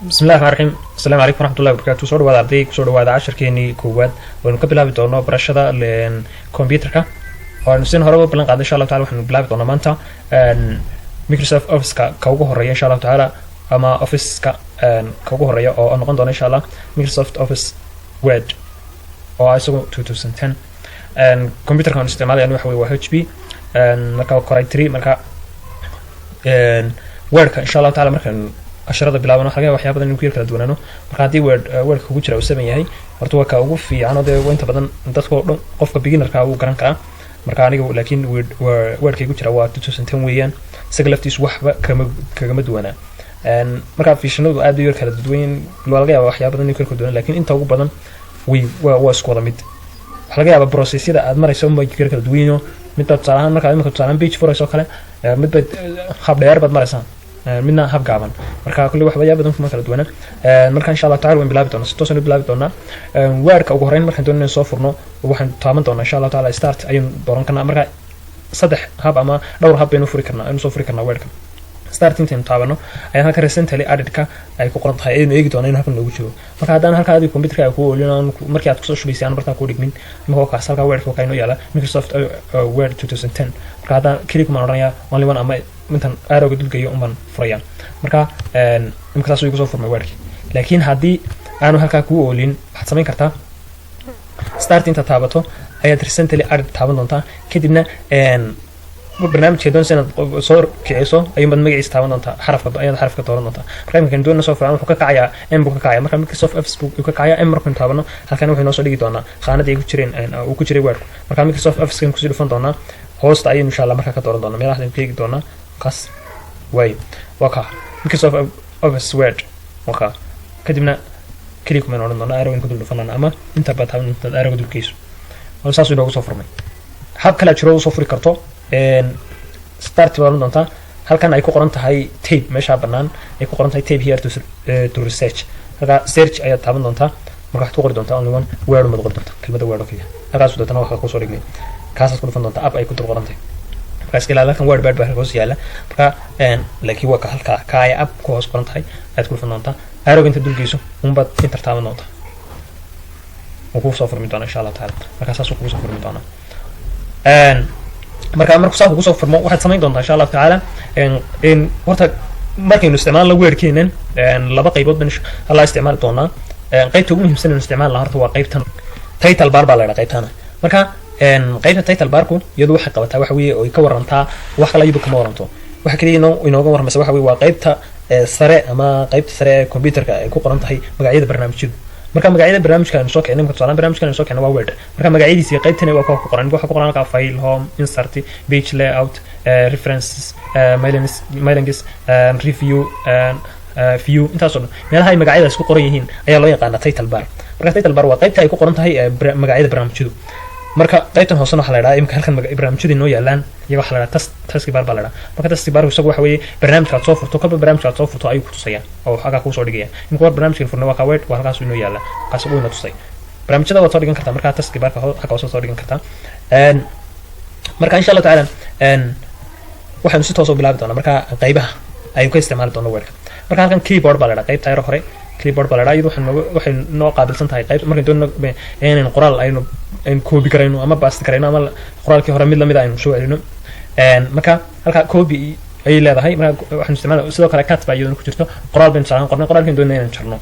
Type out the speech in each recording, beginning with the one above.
Bismillahi raxmaan raxiim. Asalaamu calaykum waraxmatullahi wabarakatu. Soo dhawaada, arday, kusoo dhawaada casharkeenii koowaad waynu ka bilaabi doono barashada computerka oo aynu sin horeba ballan qaadnay. Insha Allahu tacala waxaynu bilaabi doonaa maanta Microsoft Officeka ka ugu horeeya, insha Allahu tacaala, ama Officeka ka ugu horeeya oo noqon doona, insha Allah, Microsoft Office Word oo ah isagu 2010. Computerka aan isticmaalaya waxa wey waa HP, marka Core i3. Marka Wordka, insha Allahu tacala, markaan casharada bilaaban waxa laga yaaba waxyaaba badan inuu ku yar kala duwanaano. Marka haddii Wordka kugu jira uu 7 yahay, horta waa ka ugu fiican oo dee inta badan dadka oo dhan qofka beginnerka wuu garan karaa. Marka aniga laakiin Wordka igu jira waa 2010 weeyaan. Isaga laftiisu waxba kagama duwanaa. Marka versionadu aad bay yar kala duwan, waa laga yaaba waxyaaba badan inuu kala duwanaan, laakiin inta ugu badan way waa isku wada mid. Waxaa laga yaabaa processyada aad marayso unbay yar kala duwan yihiin. Midba tusaale ahaan, marka imika tusaale ahaan page furayso kale, midba hab dheer baad maraysaa, midna hab gaaban. Marka kulli waxba badan kuma kala duwana. Marka insha Allah tacala waan bilaabi doonaa, si toosan u bilaabi doonaa Wordka. Ugu horreyn markaan doonayna soo furno, waxaan taaban doonaa, insha Allahu taala, Start ayaynu dooran karnaa. Marka saddex hab ama dhowr hab baynu furi karnaa, aynu soo furi karnaa Wordka. Start intaynu taabano ayaan halka Recently Addedka ay ku qoran tahay ayaynu eegi doonaa inuu halkan noogu jiro. Marka haddaan halka adiga computerka ay ku oolin, markii aad kusoo shubaysay aan bartaa ku dhigmin, imika kaas halka Wordka waa inoo yaala Microsoft Word 2010. Marka haddaan click maan odhanayaa only one ama intan arrowga dulgeeyo unbaan furaya. Marka imika saas igu soo furmay Wordki. Laakiin haddii aanu halkaa kuu oolin, waxaad samayn kartaa Start intaad taabato ayaad Recently Added taaban doontaa. Kadibna barnaamijka doonaysa inaad soo kiciso ayuunbaad magaciisa taaban doontaa, xarafka ayaad xarafka dooran doontaa. Marka imika doonayna soo furan, wuxuu ka kacayaa M buu ka kacaya. Marka Microsoft Office buu ka kacaya. M markaynu taabano, halkan wuxuu inoo soo dhigi doonaa khaanadii ay ku jireen, uu ku jiray Wordku. Marka Microsoft Office kan kusii dhufan doonaa, hoosta ayaynu insha Allah markaa ka dooran doonaa, meelahaas aynu ka eegi doonaa. Kaas waayo waa ka Microsoft Office Word, waa ka. Kadibna click kumaynu odhan doonaa, arrow ku dul dhufanana ama inta baad taaban intaad arrowga dulgeyso oo saasuu inoogu soo furmay. Hab kalea jiro usoo furi karto. Start baad odhan doontaa, halkan ay ku qoran tahay Type, meeshaa bannaan ay ku qoran tahay "Type here to research", halkaa search ayaad taaban doontaa. Marka waxaad ku qori doontaa only one Word umaad qori doontaa, kelmadda Word oo keliya. Halkaas dootana waxaa kusoo dhigmay, kaasaad ku dhufan doontaa, app ay ku dul qoran tahay. Marka iska ilaali, halkan Word bad baa hoos yaala. Marka laakiin waa ka halkaa ka ay app ku hoos qoran tahay ayaad ku dhufan doontaa. Arrowga inta dulgeyso unbaad Enter taaban doontaa, wuu kuu soo furmi doonaa, insha Allahu taala. Marka saasuu kugu soo furmi doonaa. Marka markuu saa kugu soo furmo, waxaad samayn doontaa, insha Allahu tacaala, horta markaynu isticmaalno Wordkeenan laba qaybood ban alla isticmaali doonaa. Qaybta ugu muhiimsan aynu isticmaali lahaa horta waa qaybtan title bar baa la idhaha qaybtana. Marka qaybta title barku iyadu waxay qabataa waxa weeye oy ka warantaa, wax kale iyadu kama waranto. Waxa kaliya inooga warramaysa waxa weye waa qaybta sare ama qaybta sare ee computerka ay ku qoran tahay magacyada barnaamijyadu. Marka magacyada barnaamijka aynu soo kicnay, marka tusaale barnaamijkan aynu soo kicnay waa Word, marka magacyadiisa qaybtani waa kuwa ku qoran. Waxa ku qoran halkaa File, Home, Insert, Page Layout, References, Mailings, Review, View, intaasoo dhan. Meelaha ay magacyadaas ku qoran yihiin ayaa loo yaqaanaa title bar. Marka title bar waa qaybta ay ku qoran tahay magacyada barnaamijyadu. Marka qaybtan hoosena waxaa la idhaha, imika halkan barnaamijyadu inoo yaalaan iyaga, waxaa la idhaha taskbar baa la idhaha. Marka taskbar isagu waxa weeye barnaamijka aad soo furto, kolba barnaamijka aad soo furto ayuu ku tusaya oo halkaa kuusoo dhigaya. Imika war barnaamijkan furnay waa ka Word, waa halkaas inoo yaala, kaas uu ina tusay. Barnaamijyada waad soo dhigan kartaa, marka taskbarka halka hoose soo dhigan kartaa. Marka insha Allahu tacaala waxaynu si toos u bilaabi doonaa marka qaybaha aynu ka isticmaali doono Wordka. Marka halkan Clipboard baa la idhaha, qaybta yar hore Clipboard baa la idhaha. Iyadu waxay noo qaabilsan tahay qayb markaynu doonno inaynu qoraal aynu copy garayno ama paste garayno ama qoraalkii hore mid lamid a aynu soo celino. Marka halka copy ayay leedahay. Marka waxaynu isticmaala sidoo kale cut baa iyaduna ku jirto. Qoraal baynu tusaalaan qornay, qoraalkaynu doonayna inaynu jarno.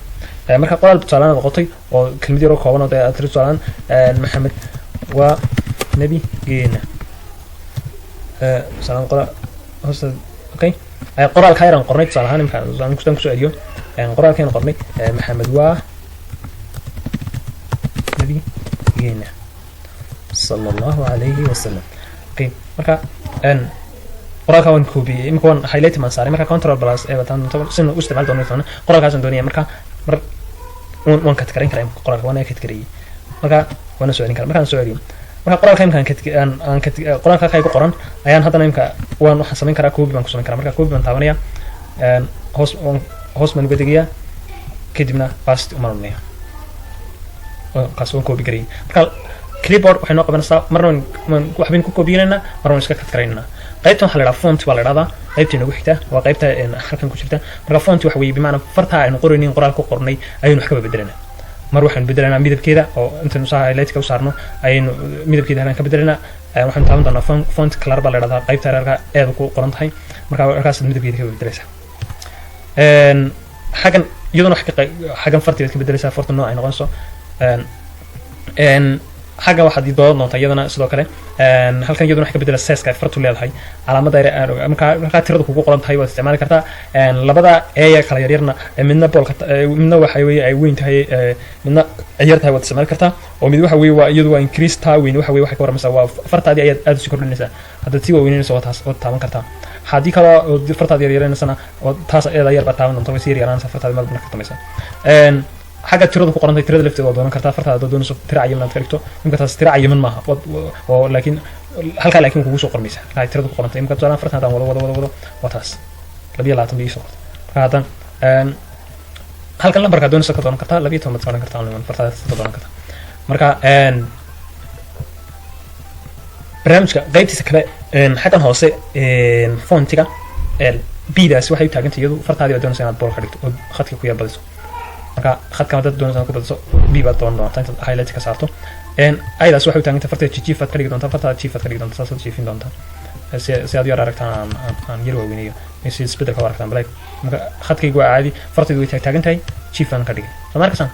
Marka qoraal tusaalaan aad qotay oo kelmad yaroo kooban oo dee aad tiri tusaalaan "Maxamed waa nebigeena", tusaalaan qoraal hoosta, okay, qoraalka yaraan qornay tusaale ahaan, imka aan kusoo celiyo qoraalkaynu qornay, "Maxamed waa nebigeena sala Allahu calayhi wasalam", okay. Marka qoraalka waan koobiyey, imika waan highlight baan saaray. Marka Control plus ee bataan sina u isticmaali doono qoraalkaasaan doonaya. Marka mar waan cut garayn karaa imika qoraalka, waan cut gareeyey. Marka waana soo celin karaa. Markaan soo celiyo, marka qoraalka imka aan cut aan aan cut qoraalka halka igu qoran ayaan haddana imka waxaan samayn karaa, copy baan ku samayn karaa. Marka copy baan taabanaya, hoos baan uga degayaa, kadibna paste umaan odhanaya, kaas waan copy garayay. Marka clipboard waxay noo qabanaysaa marna waan waxbaynu ku koobiyeynaynaa, marna waan iska cut garaynaa. Qaybtan waxaa la dhahaa font baa la dhahdaa. Qaybta inagu xigta waa qaybta halkan ku jirta. Marka font waxa weeye, bimacnaa farta aynu qoraynin, qoraal ku qornay ayaynu wax kaba bedelanaa. Mar waxaynu bedelanaa midabkeeda, oo intaynu saa highlightka u saarno ayaynu midabkeeda halkan ka bedelanaa. Waxaynu taaban doonaa font color baa la dhahdaa, qaybta halka eeda ku qoran tahay. Marka halkaas midabkeeda ka bedelaysaa. Xaggan iyaduna wax xaggan farti baad ka bedelaysaa, farta nooc ay noqonayso. Xaggan waxaad dooran doontaa iyadana sidoo kale. Halkan iyaduna waxay ka bedela size-ka ay fartu leedahay. Calaamadda yar markaa markaa tirada kugu qoran tahay waad isticmaali kartaa. Labada eeya kala yaryarna, midna bold-ka, midna waxa weeye ay weyn tahay, midna ay yar tahay, waad isticmaali kartaa. Oo mid waxa weeye waa iyadu waa increase, taa weyn waxa weeye waxay ka warramaysaa waa fartaadii ayaad aad usii kordhinaysaa. Haddaad sii waaweynayso waa taas, waad taaban kartaa. Haddii kaloo ood fartaadi yar yaraanaysana, oo taas eeda yar baad taaban doonta, way sii yar yaraanaysaa fartaadi marba marka dambaysa. Xagga tiradu ku qorantay, tirada lafteeda waa doonan kartaa. Fartaada haddaad doonayso tira cayiman aad ka dhigto, imka taas tira cayiman maaha, oo laakiin halkaa laakiin kugu soo qormaysa halkaa tiradu ku qorantay. Imka tusaale fartan haddaan wado wado wado wado, waa taas, 22 bay ii soo qortay. Marka haddaan halkan lambarkaa doonaysa ka dooran kartaa, 12 baad ka odhan kartaa, only one fartaada ka dooran kartaa. Marka barnaamijka qaybtiisa kale, xaggan hoose fontiga, B-daasi waxay u taagantay iyadu fartaadii baad doonaysa inaad bold ka dhigto oo khadka ku yar badiso. Marka khadka haddaad doonaysa inaad ku badiso, B baad dooran doontaa intaad highlight ka saarto. I-daas waxay u taagantay farta jijiif aad ka dhigi doontaa, fartaada jiif aad ka dhigi doontaa, saasaad jiifin doontaa si aad yar aragtaan. Aan yar waaweynayo si isbedelka u aragtaan. Black marka khadkaygu waa caadi, fartaydu way taag taagan tahay, jiif aan ka dhigay, soo ma arkaysaan?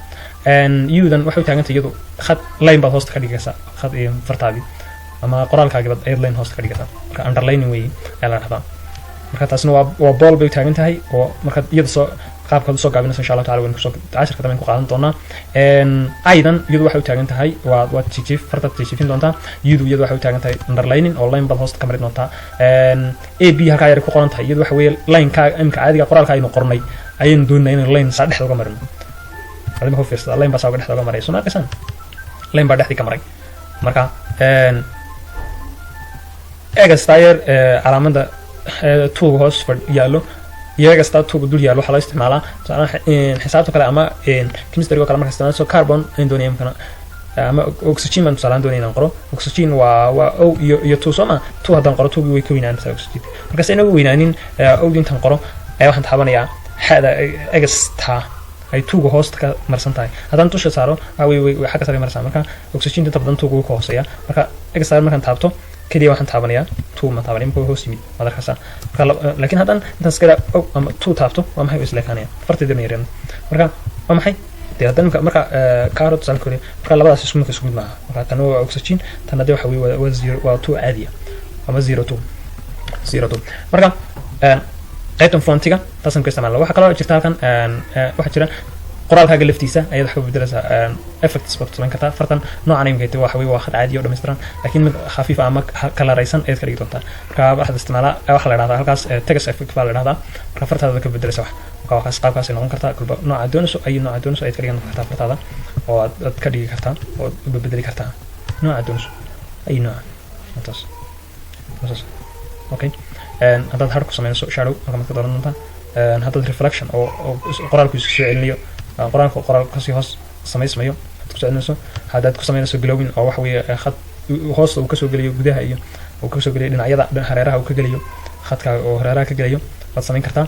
U-dan waxay u taagantay iyadu khad line baad hoosta ka dhigaysaa, khad iyo fartaadii ama qoraalkaagii baad ayad line hoosta ka dhigaysaa. Marka underlining weeye ayaa la dhahdaa. Marka taasna waa bold bay u taagan tahay, oo markaad iyada soo qaabkaad usoo gaabinayso, insha Allahu tacala waynu kusoo cashirka dambe ku qaadan doonaa. I-dan iyadu waxay u taagan tahay waa jijiif, fartaad jijiifin doontaa. U-du iyadu waxay u taagan tahay underlining, oo line baad hoosta ka marin doontaa. A B halkaa yar ku qoran tahay, iyadu waxa weeye line-ka imka caadiga qoraalka aynu qornay ayaynu doonayna inaynu line saa dhexda uga marino. Adima ku fiirsada, line baa saa uga dhexda uga maray, soo ma arkaysaan? Line baa dhexdii ka maray. Marka X-taa yar, calaamada tuuga hoos yaallo iyo X-taa tuuga dul yaallo, waxaa loo isticmaalaa tusaale xisaabta kale ama chemistry oo kale. Marka isticmaalso carbon ayaan doonaya imkana ama oxygen baan tusaalaan doonaya inaan qoro. Oxygen waa O iyo two, soo ma? Two haddaan qoro, two-gii way ka weynaanaysaa oxygen. Markaas inagu weynaanin O-di intaan qoro ayaa waxaan taabanayaa xada X-ta ay two-ga hoosta ka marsan tahay. Haddaan dusha saaro, waxa way xagga sare marsan. Marka oxygen inta badan two-ga wuu ka hooseeya. Marka X-ta markaan taabto keliya, waxaan taabanayaa two ma taabanaya, marka hoos yimid, waad arkaysaa. Marka laakiin haddaan intaan iska o ama two taabto, waa maxay? Way isleekaanaya, farteedana yareen. Marka waa maxay dee haddaan imka marka kaaro tusaale koriya, marka labadaas isku marka isku mid maaha. Marka tan waa oxygen, tan hadee waxa weye waa zero, waa two caadiya ama zero two zero two. Marka qaybtan fontiga taasaan ku isticmaalna. Waxaa kaloo jirta halkan, waxaa jira qoraalkaaga laftiisa ayaad wax ka bedelaysaa, effects baad ku samayn kartaa. Fartan noocan imika waxa weye waa khad caadi oo dhammaystiran, laakiin mid khafiif ama kalaraysan ayaad ka dhigi doontaa. Marka waxaad isticmaalaa waxaa la dhahdaa halkaas text effect baa la dhahdaa. Marka fartaada ka bedelaysa wax. Marka waxaas qaabkaasay noqon kartaa. Kulba nooca doonayso ay nooca doonayso ayaad ka dhigan kartaa fartaada, oo aad ka dhigi kartaa oo aad u bedeli kartaa nooca doonayso ay nooca taas taas. Okay, haddaad har ku sameynayso, shadow halka maad ka dooran doontaa. Haddaad reflection oo qoraalku isu soo celinayo, qoraalka qoraal kasii hoos samaysmayo aad ku celinayso. Haddaad ku samaynayso glowing, oo waxa weeye khad hoosta uu kasoo gelayo, gudaha iyo uu kasoo gelayo dhinacyada, hareeraha uu ka gelayo, khadka oo hareeraha ka gelayo waad samayn kartaa.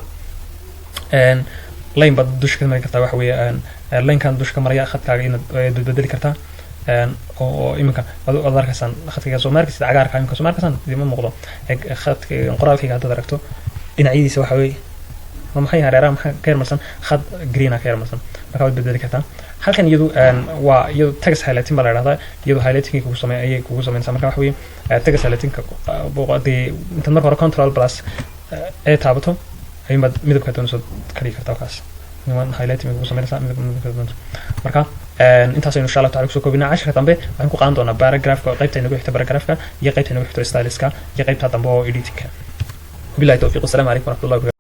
Line baad dusha ka mari kartaa, waxa weeye linekan dusha ka maraya khadkaaga inaad bedbedeli kartaa. Oo iminka ad arkaysaan khadkayga, soo ma arkaysid? Cagaarka iminka soo ma arkaysaan? Idima muuqdo khadka qoraalkayga. Haddaad aragto dhinacyadiisa, waxa weeye waa maxay? Hareeraha maxaa ka yarmarsan? Khad green ka yarmarsan. Marka waad bedeli kartaa. Halkan iyadu waa iyadu text highlighting baa la dhahdaa. Iyadu highlighting kugu samey ayay kugu sameynaysaa. Marka waxa weeye text highlighting-ka dee intaad marka hore Control plus A taabato ayuunbaad midabka doonayso ka dhigi kartaa. Kaas highlighting kugu sameynaysaa midabka doonayso. Marka intaasaynu insha Allah tacala kusoo koobinaa. Casharka dambe waxaan ku qaadan doonaa paragraphka, qaybta inagu xigta paragraphka, iyo qaybta inagu xigto styleska, iyo qaybta dambe oo editingka. Billahi tawfiiq, assalaamu calaykum waraxmatullahi wabarakatu.